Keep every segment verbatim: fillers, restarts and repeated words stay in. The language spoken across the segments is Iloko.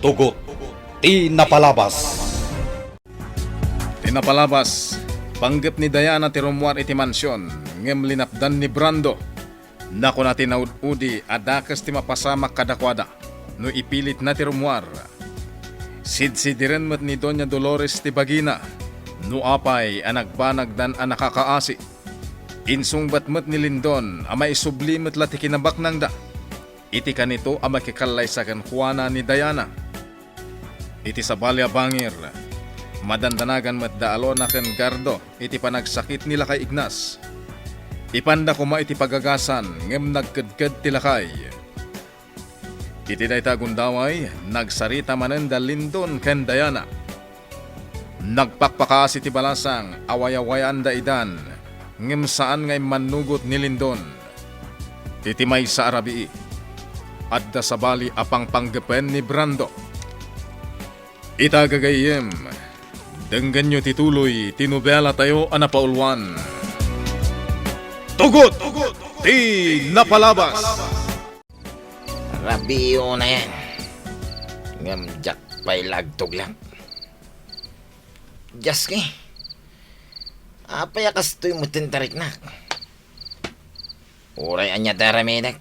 Tugot ti napalabas. Ti napalabas, panggep ni Diana ti rummuar iti mansion, ngem linapdan ni Brando. Nakuna ti naud-udi a dakes ti mapasamak kadakuada no ipilitna ti rummuar. Sidsidiren met ni Doña Dolores ti bagina no apay a nagbanagdan a nakakaasi. Insungbat met ni Lindon a maisubli met la ti kinabaknangda iti kanito a makikallaysa kenkuana ni Diana. Iti sabali a bangir, madandanagan met da Alona ken Gardo iti panagsakit ni Lakay Ignas. Ipanda koma iti pagagasan ngem nagkedked ti lakay. Iti dayta a gundaway, nagsarita manen da Lindon ken Diana. Nagpakpakaasi ti balasang a wayawayaanda idan, ngem saan nga immannugot ni Lindon. Iti maysa a rabii, adda sabali a pangpanggepen ni Brando. Ita gagayyem, denggenyo ti tuloy ti nobelatayo a napauluan. Tugot ti napalabas. Rabii unay, ngem diak pay la agtuglak. Diaske, apay a kastoy metten ti riknak? Uray ania ti aramidek,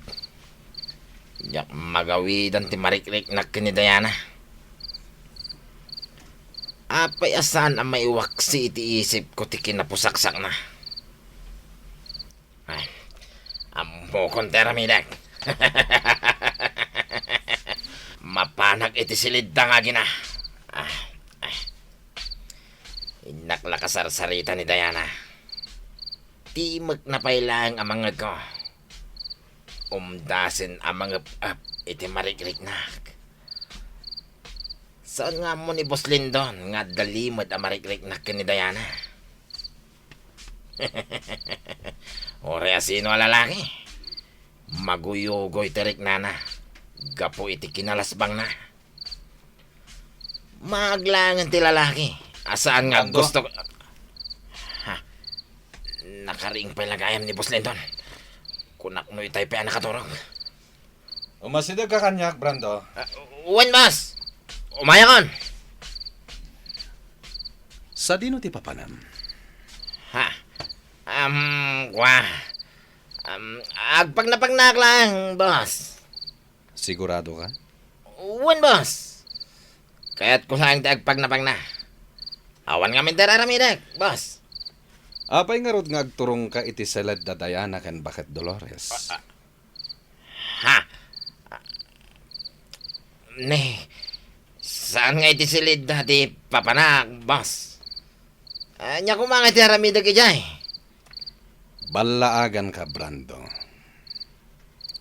diak magawidan ti marikriknak ken ni Diana. Apay a saan a maiwaksi iti isipko ti kinapusaksakna? Ay, ammokon ti aramidek. Mapanak iti silidda nga agina. Ah, ah. Innak la kasarsarita ni Diana. Timekna pay laeng a mangngegko. Umdasen a mangep-ep iti marikriknak. Saan nga ammo ni Boss Lindon nga adda limed a marikriknak ken ni Diana? Uray a sino a lalaki, maguyugoy ti riknana gapu iti kinalasbangna. Maaglangen ti lalaki a saan nga aggusto. Ha? Nakariing pay la gayam ni Boss Lindon. Kunak no itay pay a nakaturog. Umasidegka kaniak, Brando. Ah, wen, boss. Umayakon. Sadino ti papanam? Ha? Um, kwa. Um, agpagnapagnaak laeng, boss. Sigurado ka? Wen, boss. Kayatko laeng ti agpagnapagna. Awan ngamin ti araramidek, boss. Apay ngarud nga agturongka iti seled da Diana ken baket Dolores? Ah, ah. Ha? Ne, saan nga iti silidda ti papanak, boss? Ania koma nga iti aramidek idiay? Ballaaganka, Brando.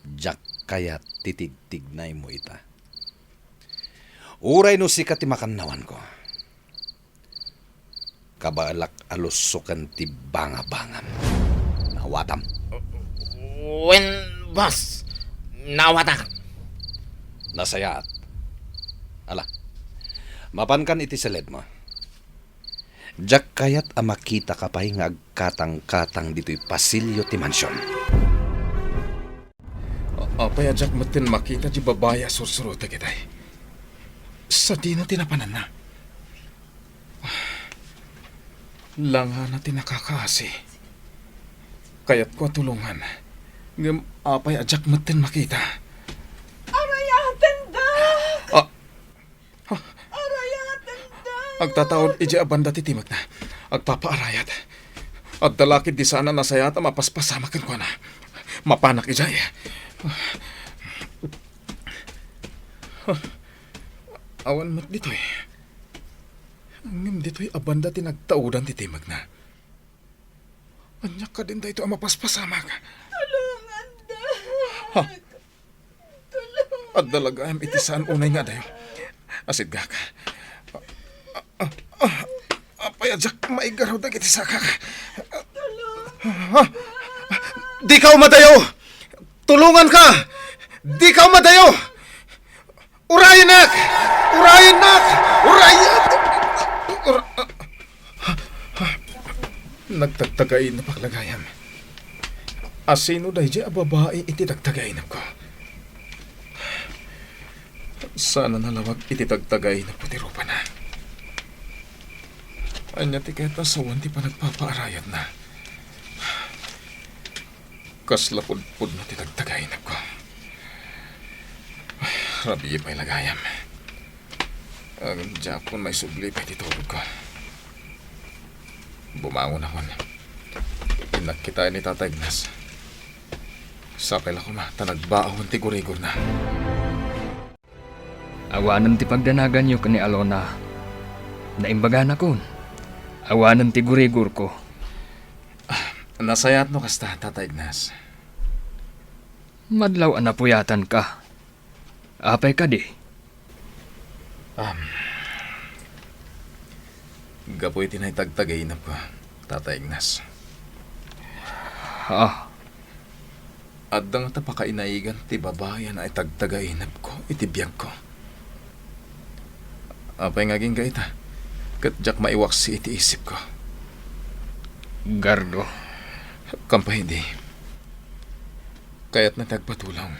Diak kayat ti tigtignaymo ita. Uray no sika ti makannawanko. Kabaelak a lusoken ti bangabangam. Naawatam? Wen, boss. Naawatak. Nasayaat. Ala, mapankan iti seledmo. Diak kayat a makitaka pay nga agkatangkatang ditoy pasilyo ti mansion. A-, apay a diak metten makita ti babai a sursurotek itay? Sadino ti napananna? Langana ti nakakaasi. Kayatko a tulongan. Ngem apay a diak metten makita? Arayatendak! Ah! Ah! Arayatendak! Agtataud idiay a banda ti timekna. Agpapaarayat. Adda la ketdi saan a nasayaat a mapaspasamak kenkuana. Mapanak idiay. Awan met ditoy. Ngem ditoy a banda ti nagtaudan ti timekna. Ania kadin daytoy a mapaspasamak? Tulongandak! Ha? Tulongandak! Adda la gayam iti saan unay nga adayo. Asidgak. Ah, ah, ah, apay a diak maigarud dagiti sakak? Tulong! Ha? Dika umadayo! Tulonganka! Dika umadayo! Urayennak! Urayennak! Urayen-, ura-, Nagtagtagainep a lagayam. Asino daydiay a babai iti tagtagainepko? Saan a nalawag iti tagtagainepko ti rupana. Ania ti kayat a sawen ti panagpapaarayatna? Kasla pudpudno ti tagtagainepko. Ay, rabii pay la gayam. Ngem diakon maisubli pay ti tulogko. Bumangonakon. Innak kitaen ni Tata Ignas. Sapay la koma ta nagbaawen ti gurigorna. Awanen ti pagdanaganyo ken ni Alona. Naimbaganakon. Awanen ti gurigorko. Ah, nasayaat no kasta, Tata Ignas. Madlaw a napuyatanka. Apay kadi? Um, gapu iti naitagtagainepko, Tata Ignas. Ah. Adda ngata pakainaigan ti babai a naitagtagainepko iti biagko. Apay nga agingga ita? Ket diak maiwaksi iti isipko. Gardo. Kampay idi. Kayatna ti agpatulong.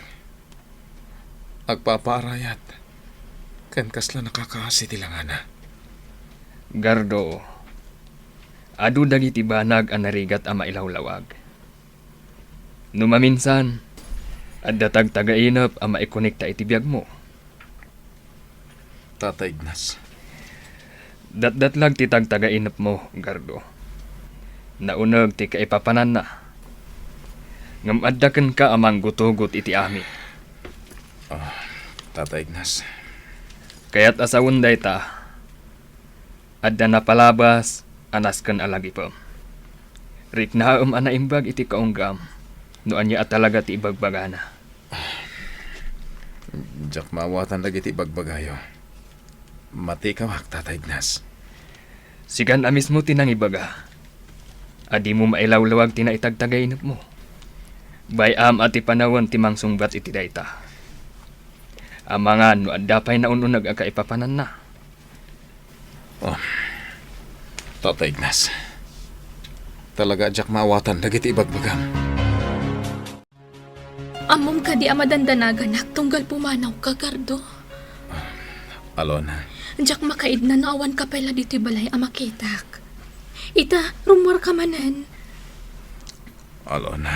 Agpapaarayat. Ken kasla nakakaasi ti langana. Gardo, adu dagiti banag a narigat a mailawlawag. No maminsan, adda tagtagainep a maikonekta iti biagmo. Tata Ignas. Datdatlag ti tagtagainepmo, Gardo. Nauneg ti kaipapananna. Ngem adda kenka a manggutugot iti amin. Ah, Tata Ignas. Kayat a sawen dayta, adda napalabas a nasken a lagipem. Riknaem a naimbag iti kaunggam no ania a talaga ti ibagbagana. Diak maawatan dagiti ibagbagayo. Matikawak, Tata Ignas. Sikan a mismo ti nangibaga a dimo mailawlawag ti naitagtagainepmo. Bay-am a ti panawen ti mangsungbat iti dayta. Amangan no adda pay naun-uneg a kaipapananna. Oh, Tata Ignas. Talaga a diak maawatan dagiti ibagbagam. Ammom kadi a madandanaganak tunggal pumanawka, Gardo? Alona. Diak makaidna no awanka pay la ditoy balay a makitak. Ita, rummuarka manen. Alona.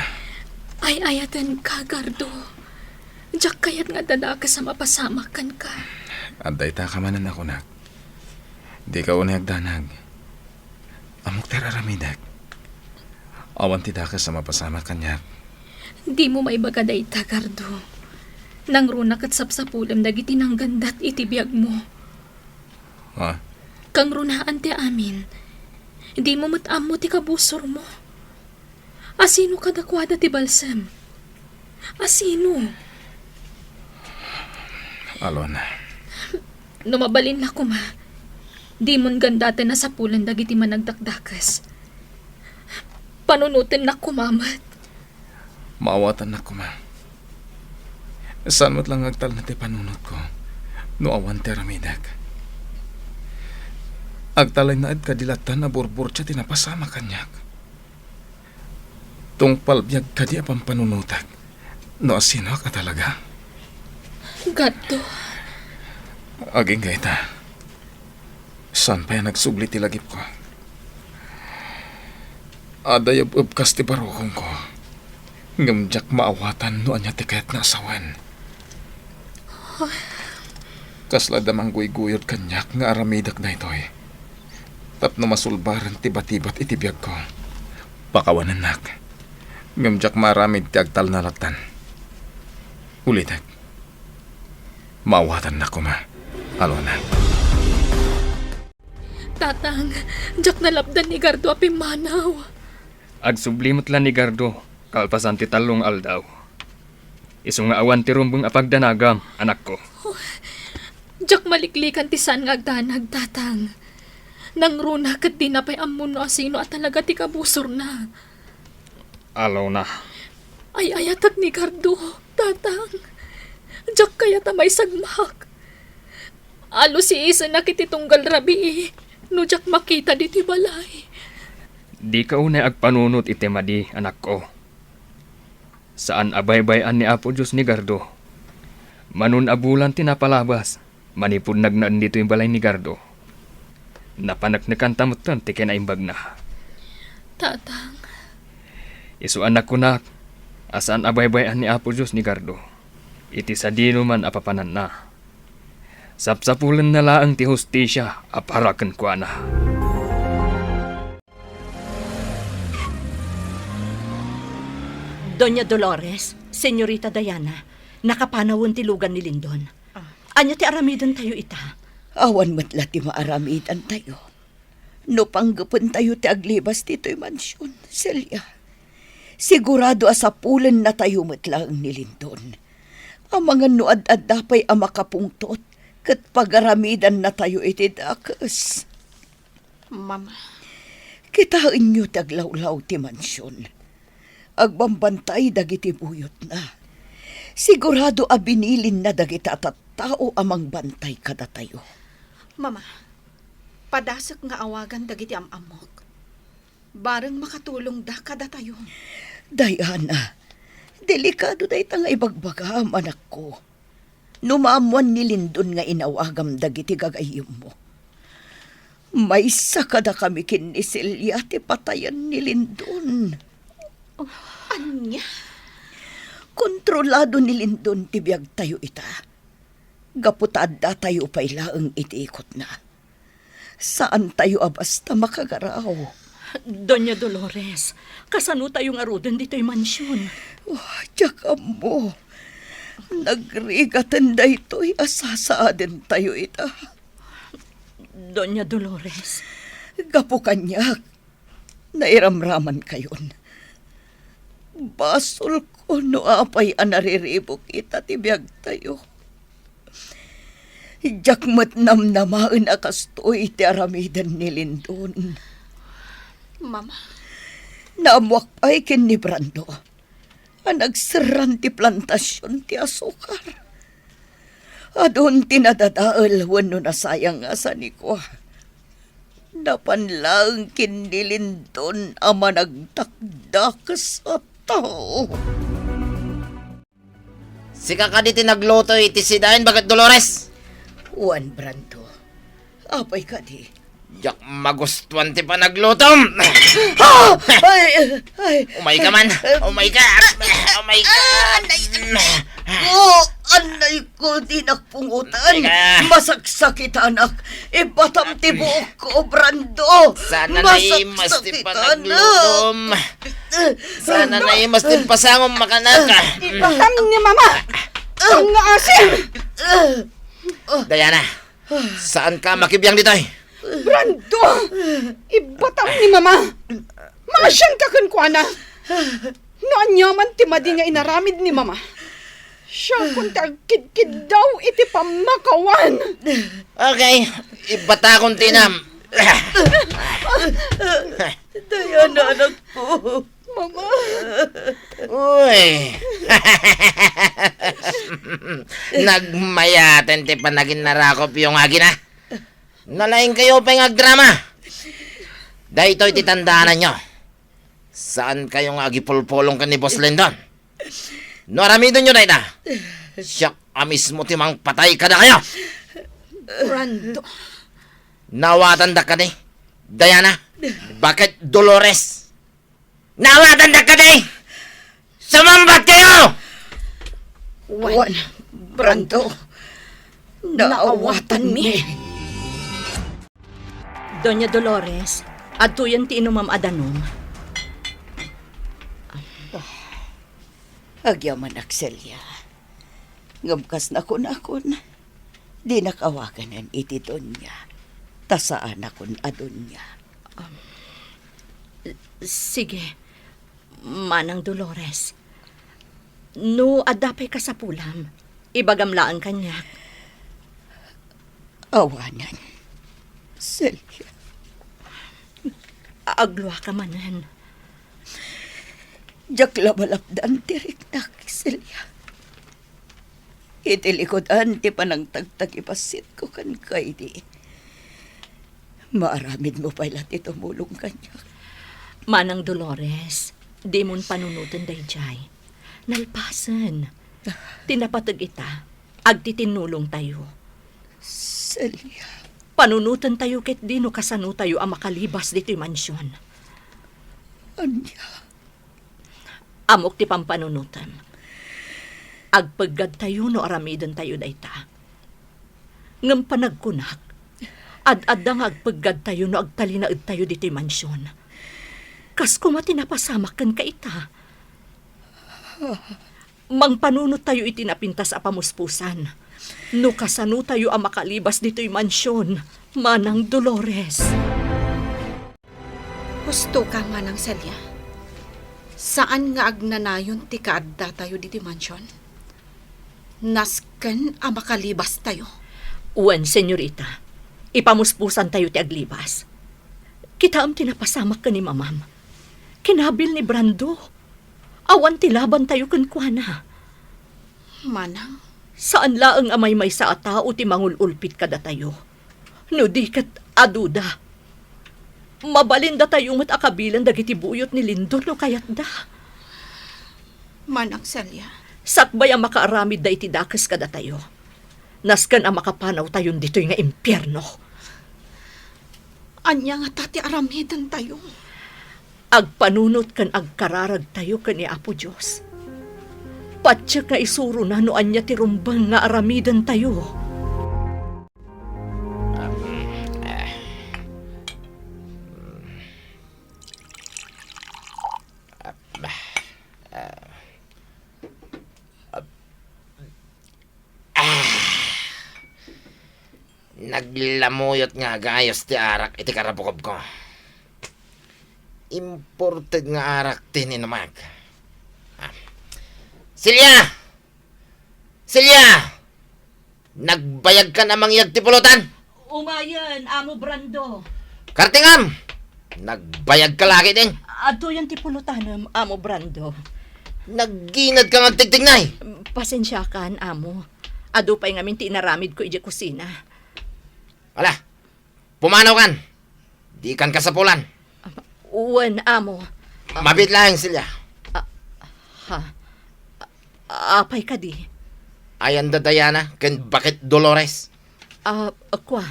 Ay-ayatenka, Gardo. Diak kayat nga adda dakes a mapasamak kenka. Adda ita ka manen a kunak. Dika unay agdanag. Ammok ti ar-aramidek. Awan ti dakes a mapasamak kaniak. Dimo maibaga dayta, Gardo. Nangruna ket sapsapulem dagiti nanggandat iti biagmo. Ha? Kangrunaan ti amin. Dimo met ammo ti kabusormo. Asino kadakuada ti balsem? Asino? Alona. No mabalinna koma, dimon gandaten a sapulen dagiti managdakdakes. Panunotennak koma met. Maawatannak koma. Saan met la nga agtalna ti panunotko no awan ti aramidek. Agtalay naed kadi lattan a burburtia ti napasamak kaniak. Tungpal biag kadi a pampanunotek no asinoak a talaga. Gardo. Agingga ita. Saan pay a nagsubli ti lagipko. Adda yeb-ebkas ti barukongko. Ngem diak maawatan no ania ti kayatna a sawen. Kasla adda mangguyguyod kaniak nga aramidek daytoy tapno masulbaren ti batibat iti biagko. Pakawanennak. Ngem diak maaramid ti agtalna lattan. Ulitek. Maawatannak koma, Alona. Tatang, diak nalapdan ni Gardo a pimmanaw. Agsubli met la ni Gardo kalpasan ti tallo nga aldaw. Isu nga awan ti rumbeng a pagdanagam, anakko. Diak maliklikan ti saan nga agdanag, Tatang. Nangruna ket dina pay ammo no asino a talaga ti kabusorna. Alona. Ay-ayatek ni Gardo, Tatang. Diak kayat a maisagmak. Alusiisenak iti tunggal rabii no diak makita ditoy balay. Dika unay agpanunot iti madi, anakko. Saan a baybay-an ni Apo Dios ni Gardo. Manon a bulan ti napalabas manipud nagnaen ditoy balay ni Gardo. Napaneknekanta metten ti kinaimbagna. Tatang. Isu a nakunak a saan a baybay-an ni Apo Dios ni Gardo iti sadinoman a papananna. Sapsapulenna laeng ti hustisia a para kenkuana. Doña Dolores, Señorita Diana, nakapanawen ti lugan ni Lindon. Ah. Ania ti aramidentayo ita? Awan met la ti maaramidantayo. No panggepentayo ti aglibas ditoy mansion, Celia, sigurado a sapulennatayo met laeng ni Lindon. Amangan no ad-adda pay a makapungtot ket pagaramidannatayo iti dakes. Mama. Kitaenyo ti aglawlaw ti mansion. Agbambantay dagiti buyotna. Sigurado a binilinna dagiti a tattao a mangbantay kadatayo. Mama, padasek nga awagan dagiti am-ammok. Bareng makatulongda kadatayo. Diana, delikado dayta nga ibagbagam, anakko. No maammoan ni Lindon nga inawagam dagiti gagayyemmo, maysa kadakami ken ni Celia ti patayen ni Lindon. Ania? Kontrolado ni Lindon ti biagtayo ita. Gapu ta addatayo pay laeng iti ikotna. Saantayo a basta makagaraw. Doña Dolores, kasanotayo ngaruden ditoy mansion? Oh, diak ammo. Nagrigaten daytoy a sasaadentayo ita. Doña Dolores. Gapu kaniak, nairamramankayon. Basolko no apay a nariribuk ita ti biagtayo. Diak met namnamaen a kastoy ti aramiden ni Lindon. Mama. Naammoak pay ken ni Brando a nagserran ti plantasion ti asukar. Adun ti nadadael wenno nasayang a sanikua. Napan laeng ken ni Lindon a managdakdakes a tao. Sika kadi ti nagluto iti sidaen, baket Dolores? Wen, Brando. Apay kadi? Diak magustuan ti panaglutom. Ah! Ay, ay, Umay ka man. Umay ka. Umay ka. Ah, anay, anay ko. Anay ko, dinak pungutan. Umay ka. Masaksakitanak. Ibatam ti buok ko, Brando. Sana naimas ti panaglutom. Sana naimas ti pasangom, makanak. Ibatam ni Mama. Ang asin. Diana, saanka makibiang ditoy? Brando! Ibatam ni Mama! Maasianka kenkuana! No aniaman ti madi nga inaramid ni Mama, siakon ti agkidkiddaw iti pammakawan! Okay, ibatakon ti inam. Diana, anakko. Mama. Uy. Nagmayaten ti panaginnarakopyo nga agina. Nalaingkayo pay nga agdrama. Daytoy ti tandaananyo. Saankayo nga agipulpulong ken ni Boss Lindon. No aramidenyo dayta, siak a mismo ti mangpatay kadakayo. Brando. Naawatandak kadi, Diana? Baket Dolores? Naawatandak kadi? Sumungbat kayo! Wen, Brando, naawatanmi. Doña Dolores, adtoyen ti inumam a danum. Agyamanak, Celia. Ngem kas nakunakon, dinak awaganen iti Doña, ta saanakon a Doña. Um, sige, Manang Dolores. No adda pay kasapulam, ibagam laeng kaniak. Awanen, Celia. Agluaka manen. Diak la malapdan ti riknak, Celia. Iti likudan ti panangtagtagibasitko kenka idi, maaramidmo pay la ti tumulong kaniak. Manang Dolores, dimon panunoten daydiay. Nalpasen. Ti napateg ita, Agtitinnulongtayo. Celia. Panunotentayo ketdi no kasanotayo a makalibas ditoy mansion. Ania? Ammok ti pampanunotem. Agpeggadtayo no aramidentayo dayta. Ngem panagkunak, ad-adda nga agpeggadtayo no agtalinaedtayo ditoy mansion. Kas koma ti napasamak kenka ita. Mangpanunottayo iti napintas a pamuspusan. No kasanotayo a makalibas ditoy mansion, Manang Dolores. Husto ka, Manang Celia. Saan nga agnanayon ti kaaddatayo ditoy mansion. Nasken a makalibastayo. Wen, senyorita. Ipamuspusantayo ti aglibas. Kitaem ti napasamak ken ni Mamam. Kinabil ni Brando. Awan ti labantayo kenkuana. Manang? Saan laeng a maymaysa a tao ti mangul-ulpit kadatayo. No di ket aduda. Mabalindatayo met a kabilen dagiti buyot ni Lindon no kayatda. Manang Celia. Sakbay a makaaramidda iti dakes kadatayo. Nasken a makapanawtayon ditoy nga impierno. Ania ngata ti aramidentayo? Agpanunot ken agkararagtayo ken ni Apo Dios. Patiek nga isurona no ania ti rumbeng nga aramidentayo. Naglamuyot nga agayos ti arak iti karabukobko. Imported nga arak ti ninumak. Ah. Celia! Celia! Nagbayagkan a mangyag ti pulutan? Umayen, Amo Brando. Kartingam! Nagbayagka la ketdin? Adtoyen ti pulutanem, Amo Brando. Nagginadka nga agtigtignay? Pasensiakan, Amo. Adu pay ngamin ti inaramidko idiay kusina. Ala, pumanawkan. Dikan kasapulan. Wen, Amo. Mabiit laeng, Celia. Ah, ha? A-, apay kadi? Ayan da Diana ken baket Dolores. Ah, kua.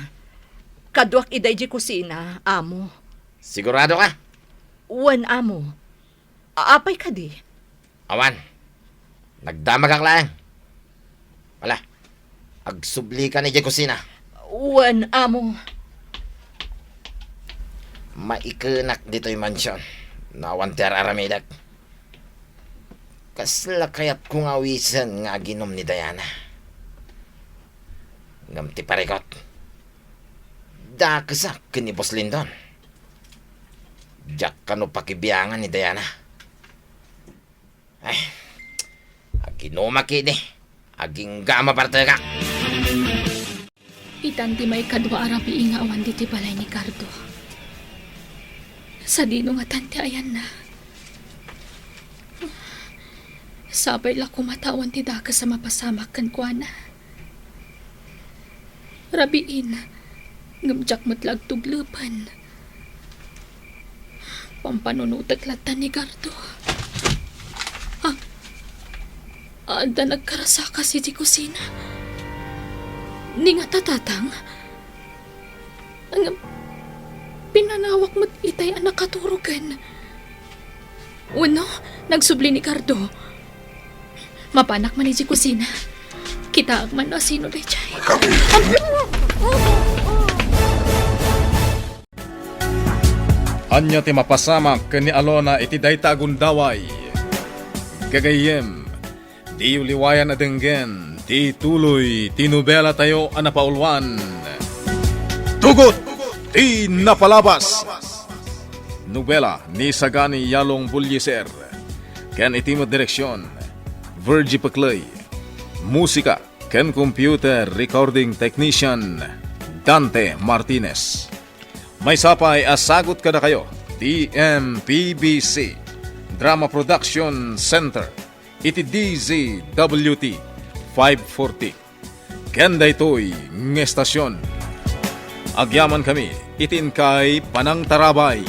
Kaduak ida idiay kusina, Amo. Sigurado ka? Wen, Amo. A-, apay kadi? Awan. Nagdamagak laeng. Ala, agsublikan idiay kusina. Wen, Amo. Maikenak ditoy mansion no awan ti ar-aramidek. Kasla kayatko nga awisen nga aginum ni Diana. Ngem ti parikot, dakesak ken ni Boss Lindon. Diak kano pakibiangan ni Diana. Ay, aginumak idi. Agingga a mapartekak. Itan ti maikadua a rabii nga awan ditoy balay ni Cardo. Sadino ngatan ti ayanna? Sapay la koma ta awan ti dakes a mapasamak kenkuana. Rabiin, ngem diak met la agtuglepen. Pampanunotek latta ni Cardo. Ah, adda nagkarasaka siti kusina. Ni nga tatatang? Ngem, pinanawak met itay a nakaturogen. Wenno, nagsubli ni Cardo. Mapanak man idiay kusina. Kitaak man no asino daydiay. Ania ti mapasamak ken ni Alona iti dayta a gundaway? Gagayyem, diyo liwayan a denggen ti tuloy ti nobelatayo a napauluan, Tugot ti Napalabas. Nobela ni Sagani Yalong Bullieser, ken iti met direksion, Virgie Peclay. Musika ken computer recording technician, Dante Martinez. Maysa pay a sagut kadakayo ti M P B C Drama Production Center iti D Z W T five forty. Ken daytoy nga estasion, agyamankami iti inkay panangtarabay.